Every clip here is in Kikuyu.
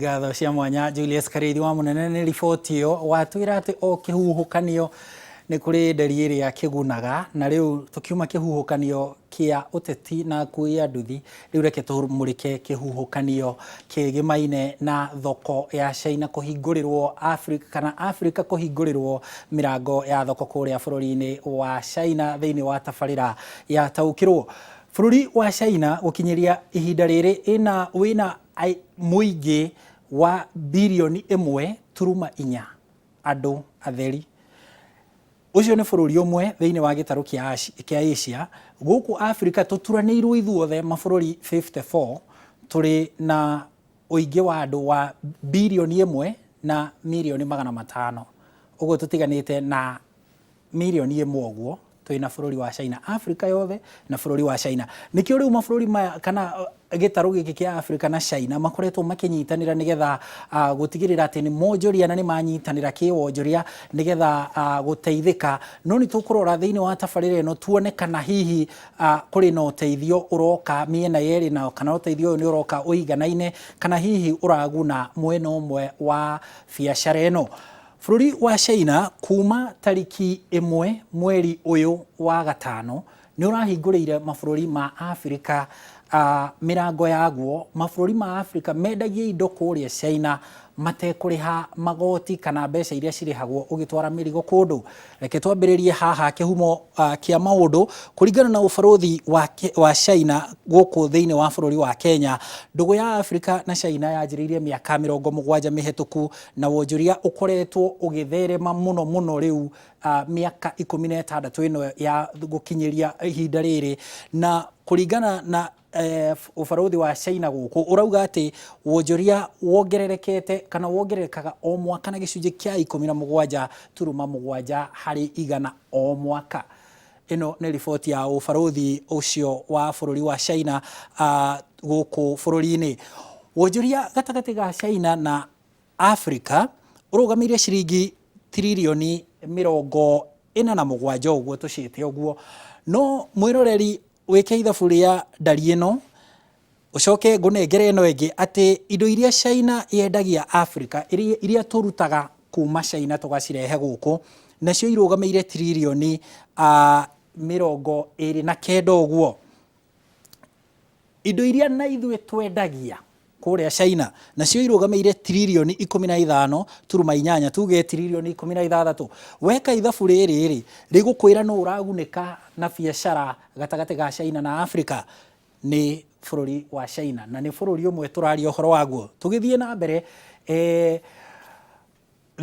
Ngatho cia mwanya Julius Karĩithi wa mũnene nĩ riboti ĩyo. Watwĩra atĩ o kĩhuhũkanio nĩ kũrĩ nderi ĩrĩa kĩgunaga, na rĩu tũkiuma kĩhuhũkanio kĩa ũteti na akui a nduthi, rĩu reke tũmũrĩke kĩhuhũkanio kĩgĩmaine na thoko ya China kũhingũrĩrwo Afrika, kana Afrika kũhingũrĩrwo mĩrango ya thoko kũrĩa bũrũri-inĩ wa China thĩinĩ wa tabarĩra ya Taũkĩrwo. Bũrũri wa China gũkinyĩria ihinda rĩrĩ ĩna wĩna mũingĩ wa birioni 1.4 andũ atheri. Ũcio nĩ bũrũri ũmwe thĩinĩ wa gĩtarũ kĩa Asia. Gũkũ Afrika tũturanĩirwo ithuothe mabũrũri 54 tũrĩ na ũingĩ wa andũ wa birioni 1 na mirioni 500. Ũguo tũtiganĩte na mirioni 1 ũguo twĩna bũrũri wa China, Afrika yothe na bũrũri wa China. Nĩkĩo rĩu mabũrũri maya kana gĩtarũ gĩkĩ kĩa Afrika na China makoretwo makĩnyitanĩra nĩgetha gũtigĩrĩra atĩ nĩ monjoria na nĩ manyitanĩra kĩwonjoria nĩgetha gũteithĩka. No nĩ tũkũrora thĩinĩ wa tabarĩra ĩno tuone kana hihi kũrĩ na ũteithio ũroka mĩena yerĩ na kana ũteithio ũyũ nĩ ũroka ũiganaine kana hihi ũraguna mwena ũmwe wa biacara ĩno. Bũrũri wa China kuma tariki 1 mweri ũyũ wa gatano nĩ ũrahingũrĩire mabũrũri ma Afrika mĩrango yaguo. Mabũrũri ma Afrika mendagie indo kũrĩa China matekũrĩha magoti kana mbeca iria cirĩhagwo ũgĩtwara mĩrigo kũndũ. Reke twambĩrĩrie haha kĩhumo kĩa maũndũ kũringana na ũbarũthi wa China gũkũ thĩinĩ wa bũrũri wa Kenya. Ndũgũ ya Afrika na China yanjĩrĩirie mĩaka 70 mĩhetũku na wonjoria ũkoretwo ũgĩtherema mũno mũno rĩu mĩaka 16 ĩno ya gũkinyĩria ihinda rĩrĩ. Na kũringana na ũbarũthi wa China gũkũ ũrauga atĩ wonjoria wongererekete kana wongererekaga o mwaka na gĩcunjĩ kĩa 17.7 harĩ igana o mwaka. Ĩno nĩ riboti ya ũbarũthi ũcio wa bũrũri wa China gũkũ bũrũri-inĩ. Wonjoria gatagatĩ ga China na Afrika ũrũgamĩire ciringi tiririoni 47 ũguo tũciĩte ũguo. No mwĩroreri wĩke ithabu rĩa ndari ĩno ũcoke ngũnengere ĩno ĩngĩ atĩ indo iria China yendagia Afrika iria tũrutaga kuma China tũgacirehe gũkũ nacio irũgamĩire tiririoni 29 ũguo. Indo iria na ithuĩ twendagia kũrĩa China nacio irũgamĩire tiririoni 15.8, tuge tiririoni 16. Weka ithabu rĩrĩ rĩ, rĩgũkwĩra nũ ũragunĩka na biacara gatagatĩ ga China na Afrika? Nĩ bũrũri wa China, na nĩ bũrũri ũmwe tũraria ũhoro waguo. Tũgĩthiĩ na mbere,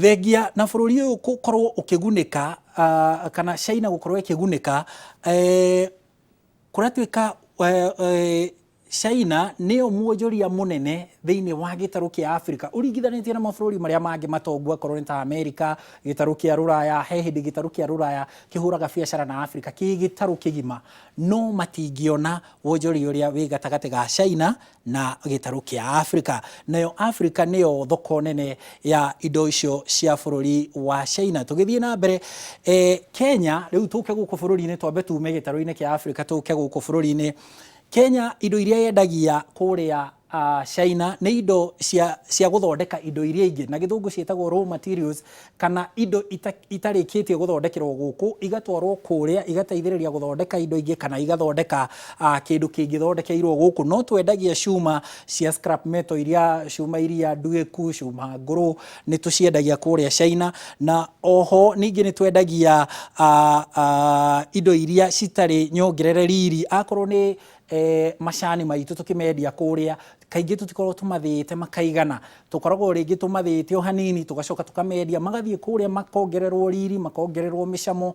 thengia na bũrũri ũyũ gũkorwo ũkĩgunĩka, kana China gũkorwo ĩkĩgunĩka, kũratuĩka China nĩyo mwonjoria mũnene thĩinĩ wa gĩtarũ kĩa Afrika ũringithanĩtie na mabũrũri marĩa mangĩ matongu akorwo nĩ ta Amerika, gĩtarũ kĩa Rũraya. He hĩndĩ gĩtarũ kĩa Rũraya kĩhũraga biacara na Afrika kĩ gĩtarũ kĩgima, no matingĩona wonjoria ũrĩa wĩ gatagatĩ ga China na gĩtarũ kĩa Afrika. Nayo Afrika nĩyo thoko nene ya indo icio cia bũrũri wa China. Tũgĩthiĩ na mbere, Kenya, rĩu tũke gũkũ bũrũri-inĩ, twambe tume gĩtarũ-inĩ kĩa Afrika tũke gũkũ bũrũri-inĩ. Kenya indo iria yendagia kũrĩa China nĩ indo cia gũthondeka indo iria ingĩ, na gĩthũngũ ciĩtagwo raw materials, kana indo itarĩkĩtie gũthondekerwo gũkũ igatwarwo kũrĩa igateithĩrĩria gũthondeka indo ingĩ kana igathondeka kĩndũ kĩngĩthondekeirwo gũkũ. No twendagia cuma cia scrap metal, iria cuma iria nduĩku, cuma ngũrũ, nĩ tũciendagia kũrĩa China. Na oho ningĩ nĩ twendagia indo iria citarĩ nyongerere riri, akorwo nĩ macani maitũ tũkĩmendia kũrĩa, kaingĩ tũtikoragwo tũmathĩĩte makaigana, tũkoragwo rĩngĩ tũmathĩĩte o hanini tũgacoka tũkamendia, magathiĩ kũrĩa makongererwo riri, makongererwo mĩcamo,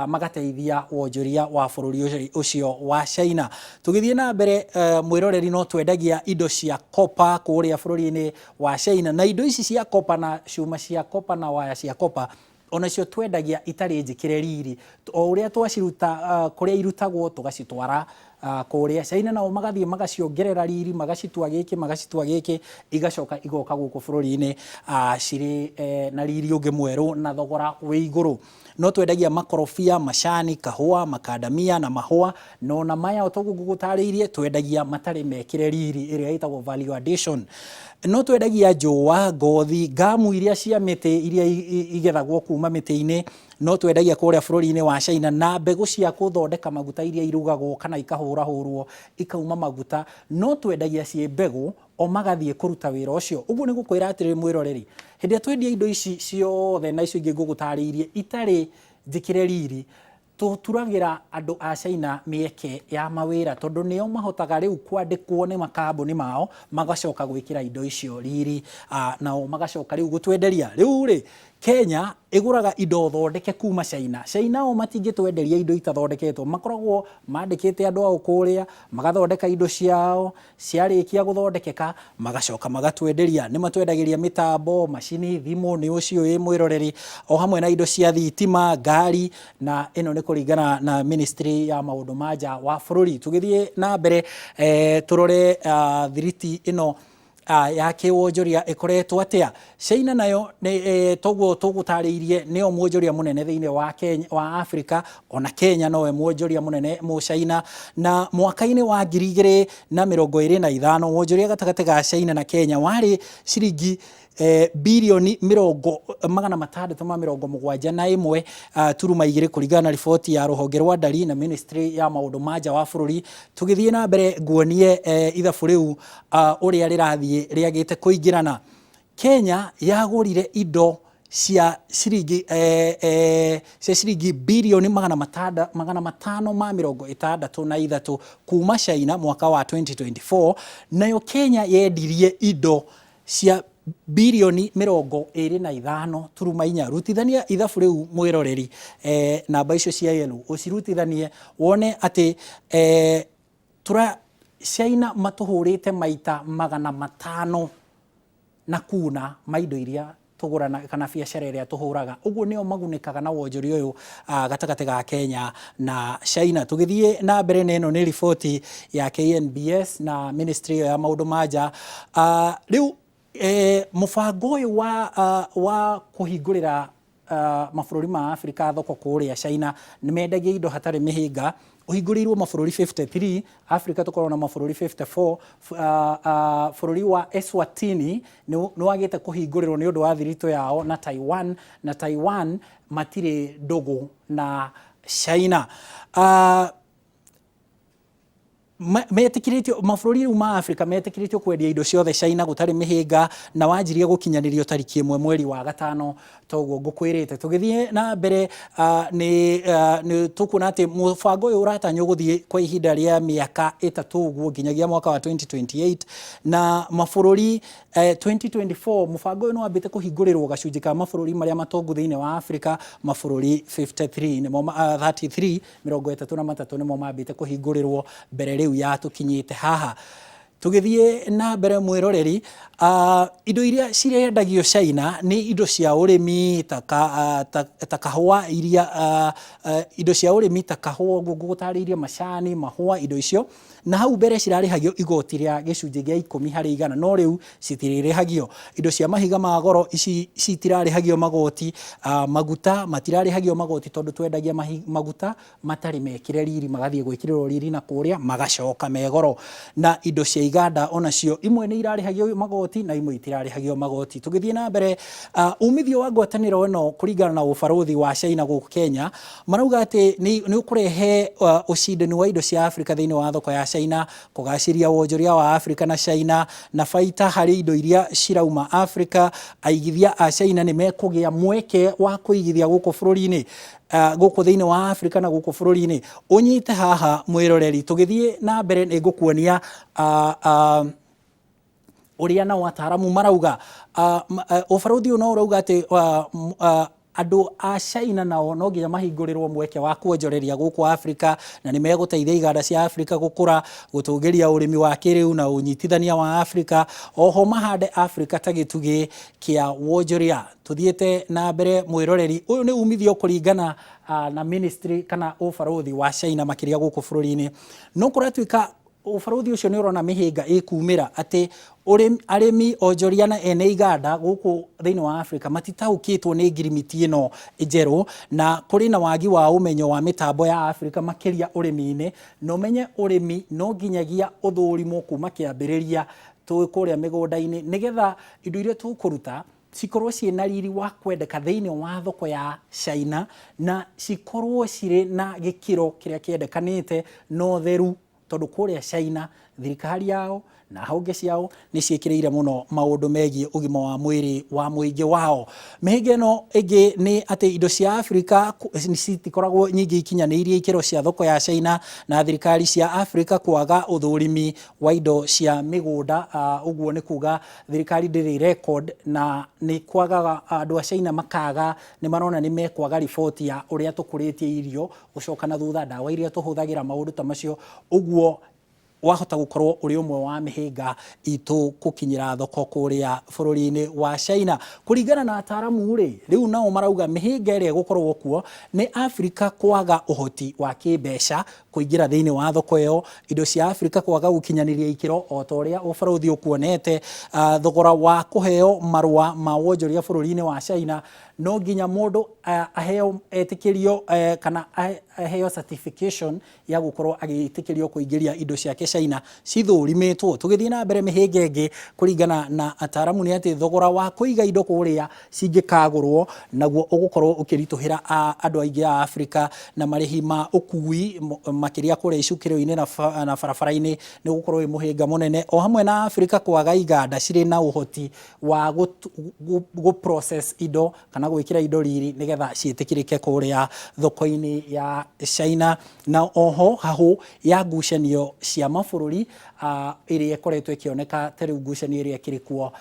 magateithia wonjoria wa bũrũri ũcio wa China. Tũgĩthiĩ na mbere, mwĩroreri, no twendagia indo cia copper kũrĩa bũrũri-inĩ wa China, na indo ici cia copper na cuma cia copper na waya cia copper onacio twendagia itarĩ njĩkĩre riri, o ũrĩa twaciruta kũrĩa irutagwo tũgacitwara Kũrĩa China nao magathiĩ magaciongerera riri, magacitua gĩkĩ, magacitua gĩkĩ, igacoka igoka gũkũ bũrũri-inĩ cirĩ na riri ũngĩ mwerũ na thogora wĩ igũrũ. No twendagia makorobia, macani, kahũa, makandamia na mahũa, na ona maya o toguo ngũgũtarĩirie twendagia matarĩ mekĩre riri ĩrĩa ĩtagwo value addition. No twendagia njũa, ngothi, ngamu iria cia mĩtĩ iria igethagwo kuma mĩtĩ-inĩ, no twendagia kũrĩa bũrũri-inĩ wa China, na mbegũ cia gũthondeka maguta iria irugagwo kana ikahũrahũrwo ikauma maguta, no twendagia ciĩ mbegũ, o magathiĩ kũruta wĩra ũcio. Ũguo nĩ gũkwĩra atĩrĩrĩ mwĩroreri, hĩndĩ ĩrĩa twendia indo ici ciothe na icio ingĩ ngũgũtarĩirie itarĩ njĩkĩre riri, tũturagĩra andũ a China mĩeke ya mawĩra tondũ nĩo mahotaga rĩu kwandĩkwo nĩ makambuni mao magacoka gwĩkĩra indo icio riri, nao magacoka rĩu gũtwenderia. Rĩu rĩ, Kenya ĩgũraga indo thondeke kuma China. China o matingĩtwenderia indo itathondeketwo, makoragwo mandĩkĩte andũ ao kũrĩa, magathondeka indo ciao, ciarĩkia gũthondekeka, magacoka magatwenderia. Nĩ matwendagĩria mĩtambo, macini, thimũ, nĩ ũciũĩ mwĩroreri, o hamwe na indo cia thitima, ngari, na ĩno nĩ kũringana na ministry ya maũndũ ma nja wa bũrũri. Tũgĩthiĩ na mbere tũrore thiriti ĩno ya kĩwonjoria ĩkoretwo atĩa. China nayo nĩ toguo tũgũtarĩirie nĩyo mwonjoria mũnene thĩinĩ wa Kenya, wa Africa, ona Kenya nowe mwonjoria mũnene mũcaina, na mwaka-inĩ wa 2025 wonjoria gatagatĩ ga China na Kenya warĩ ciringi birioni 671.2 kũringana na riboti ya rũhonge rwa ndari na ministry ya maũndũ ma nja wa bũrũri. Tũgĩthiĩ na mbere nguonie ithabu rĩu ũrĩa rĩrathiĩ rĩagĩte kũingĩrana. Kenya yagũrire indo cia ciringi cia ciringi birioni 563 kuma China mwaka wa 2024, nayo Kenya yendirie indo cia birioni 25.4. Rutithania ithabu rĩu mwĩroreri, namba icio cia yellow ũcirutithanie wone atĩ tura China matũhũrĩte maita 500 na kuna ma indo iria tũgũrana kana biacara ĩrĩa tũhũraga. Ũguo nĩo magunĩkaga na wonjoria ũyũ gatagatĩ ga Kenya na China. Tũgĩthiĩ na mbere na ĩno nĩ riboti ya KNBS na ministry ĩyo ya maũndũ ma nja. Rĩu mũbango ũyũ wa kũhingũrĩra mabũrũri ma Afrika thoko kũrĩa China, nĩ mendagia indo hatarĩ mĩhĩnga, ũhingũrĩirwo mabũrũri 53, Afrika tũkorwo na mabũrũri 54. Bũrũri wa Eswatini nĩ wagĩte kũhingũrĩrwo nĩ ũndũ wa thiritũ yao na Taiwan, na Taiwan matirĩ ndũgũ na China. Metĩkĩrĩtio mabũrũri rĩu ma Afrika metĩkĩrĩtio kwendia indo ciothe China gũtarĩ mĩhĩnga, na wanjirie gũkinyanĩrio tariki 1 mweri wa gatano toguo ngũkwĩrĩte. Tũgĩthiĩ na mbere nĩ tũkuona atĩ mũbango ũyũ ũratanywo gũthiĩ kwa ihinda rĩa mĩaka 3 ũguo nginyagia mwaka wa 2028, na mabũrũri 2024 mũbango ũyũ nĩ wambĩte kũhingũrĩrwo gacunjĩ ka mabũrũri marĩa matongu thĩinĩ wa Afrika, mabũrũri 53 nĩmo 33 33 nĩmo mambĩte kũhingũrĩrwo mbere rĩu ya tũkinyĩte haha. Tũgĩthiĩ na mbere mwĩroreri, indo iria cirendagio China nĩ indo cia ũrĩmi ta kahũa iria indo cia ũrĩmi ta kahũa ũguo ngũgũtarĩirie, macani, mahũa, indo icio. Na hau mbere cirarĩhagio igoti rĩa gĩcunjĩ gĩa 10%, no rĩu citirĩrĩhagio. Indo cia mahiga ma goro ici citirarĩhagio magoti, maguta matirarĩhagio magoti tondũ twendagia maguta matarĩ mekĩre riri, magathiĩ gwĩkĩrĩrwo riri na kũrĩa magacoka me goro. Na indo cia iganda onacio imwe nĩ irarĩhagio magoti na imwe itirarĩhagio magoti. Tũgĩthiĩ na mbere, umithio wa ngwatanĩro ĩno kũringana na ũbarũthi wa China gũkũ Kenya, marauga atĩ nĩ ũkũrehe ũcindani wa indo cia Afrika thĩinĩ wa thoko ya China, kũgacĩria wonjoria wa Afrika na China, na baita harĩ indo iria cirauma Afrika. Aigithia a China nĩ mekũgĩa mweke wa kũigithia gũkũ bũrũri-inĩ, gũkũ thĩinĩ wa Afrika na gũkũ bũrũri-inĩ. Ũnyite haha mwĩroreri, tũgĩthiĩ na mbere nĩ ngũkuonia ũrĩa nao ataramu marauga. Ũbarũthi ũyũ no ũrauga atĩ Andũ a China nao no nginya mahingũrĩrwo mweke wa kuonjoreria gũkũ Afrika, na nĩ megũteithia iganda cia Afrika gũkũra, gũtũgĩria ũrĩmi wa kĩrĩu na ũnyitithania wa Afrika, oho mahande Afrika ta gĩtugĩ kĩa wonjoria. Tũthiĩte na mbere mwĩroreri, ũyũ nĩ umithio kũringana na ministry kana ũbarũthi wa China makĩria gũkũ bũrũri-inĩ. No kũratuĩka ũbarũthi ũcio nĩ ũrona mĩhĩnga ĩkumĩra atĩ arĩmi, onjoria na ene iganda gũkũ thĩinĩ wa Afrika matitaũkĩtwo nĩ ngirimiti ĩno njerũ, na kũrĩ na wagi wa ũmenyo wa mĩtambo ya Afrika makĩria ũrĩmi-inĩ. Na ũmenye ũrĩmi no nginyagia ũthũrimwo kuma kĩambĩrĩria twĩ kũrĩa mĩgũnda-inĩ, nĩgetha indo iria tũkũruta cikorwo ciĩ na riri wa kwendeka thĩinĩ wa thoko ya China, na cikorwo cirĩ na gĩkĩro kĩrĩa kĩendekanĩte na ũtheru, tondũ kũrĩa China thirikari yao na honge ciao nĩ ciĩkĩrĩire mũno maũndũ megiĩ ũgima wa mwĩrĩ wa mũingĩ wao. Mĩhĩnga ĩno ĩngĩ nĩ atĩ indo cia Afrika citikoragwo nyingĩ ikinyanĩirie ikĩro cia thoko ya China, na thirikari cia Afrika kwaga ũthũrimi wa indo cia mĩgũnda. Ũguo nĩ kuga thirikari ndĩrĩ record, na nĩ kwagaga andũ a China makaga nĩ marona nĩ mekwaga riboti ya ũrĩa tũkũrĩtie irio gũcoka na thutha, ndawa iria tũhũthagĩra, maũndũ ta macio. Ũguo wahota gũkorwo ũrĩ ũmwe wa mĩhĩnga itũ gũkinyĩra thoko kũrĩa bũrũri-inĩ wa China. Kũringana na ataramu rĩ, rĩu nao marauga mĩhĩnga ĩrĩa ĩgũkorwo kuo nĩ Afrika kwaga ũhoti wa kĩmbeca kũingĩra thĩinĩ wa thoko ĩyo, indo cia Afrika kwaga gũkinyanĩria ikĩro o ta ũrĩa ũbarũthi ũkuonete, thogora wa kũheo marũa ma wonjoria bũrũri-inĩ wa China, no nginya mũndũ aheo etĩkĩrio kana aheo certification ya gũkorwo agĩtĩkĩrio kũingĩria indo ciake China cithũrimĩtwo. Tũgĩthiĩ na mbere, mĩhĩnga ĩngĩ kũringana na ataramu nĩ atĩ thogora wa kũiga indo kũrĩa cingĩkagũrwo naguo ũgũkorwo ũkĩritũhĩra andũ aingĩ a Afrika, na marĩhi ma ũkui makĩria kũrĩa icukĩro-inĩ na barabara-inĩ nĩ ũgũkorwo wĩ mũhĩnga mũnene, o hamwe na Afrika kwaga iganda cirĩ na ũhoti wa gũ process indo kana gwĩkĩra indo riri nĩgetha ciĩtĩkĩrĩke kũrĩa thoko-inĩ ya China, na oho hahũ ya ngucanio cia mabũrũri ĩrĩa ĩkoretwo ĩkĩoneka ta rĩu ngucanio ĩrĩa ĩkĩrĩ kuo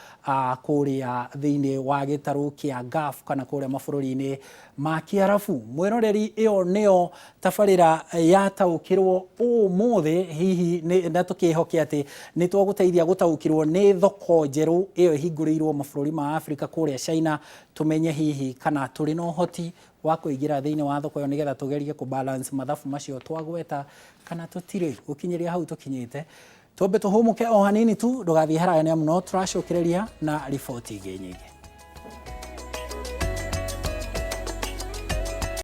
kũrĩa thĩinĩ wa gĩtarũ kĩa Gulf kana kũrĩa mabũrũri-inĩ ma Kĩarabu. Mwĩroreri, ĩyo nĩyo tabarĩra yataũkĩrwo ũmũthĩ hihi, na tũkĩhoke atĩ nĩ twagũteithia gũtaũkĩrwo nĩ thoko njerũ ĩyo ĩhingũrĩirwo mabũrũri ma Afrika kũrĩa China, tũmenye hihi kana tũrĩ na ũhoti wa kũingĩra thĩinĩ wa thoko ĩyo nĩgetha tũgerie kũ balance mathabu macio twagweta kana tũtirĩ. Gũkinyĩria hau tũkinyĩte, twambe tũhũmũke o hanini tu, ndũgathiĩ haraya nĩ amu no tũracokereria na riboti ingĩ nyingĩ.